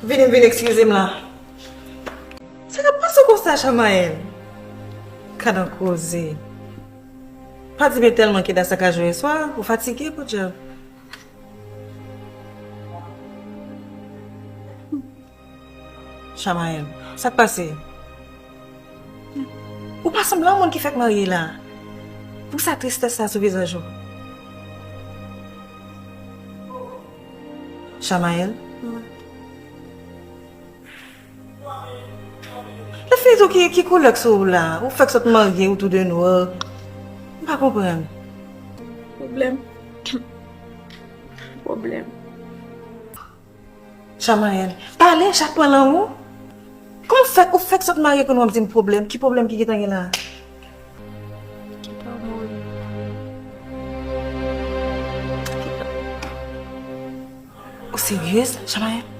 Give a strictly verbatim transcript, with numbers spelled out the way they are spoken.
Vini, vini, eskize m la. Sa k ap pase w konsa, Chamael? Gad yon koze. Pa di men tèlman ke dat sa ka jwe swa, ou fatige, podyab. Chamael, sa k pase? Ou pa sanble yon moun ki fèk marye la. Poukisa tristès sa sou vizaj ou? Chamael? Lèfini tou, ki, ki koulè k sou ou la? Ou fèk sot marye, ou tou de nwa. M pa konprann. Pwoblèm. Pwoblèm. Chamael, pale, chat pran lan ou. Kòman fèk, ou fèk sot marye kounye a w ap di m pwoblèm? Ki pwoblèm ki gentan gen la? Kit pa mouri. Ou seryez, Chamael?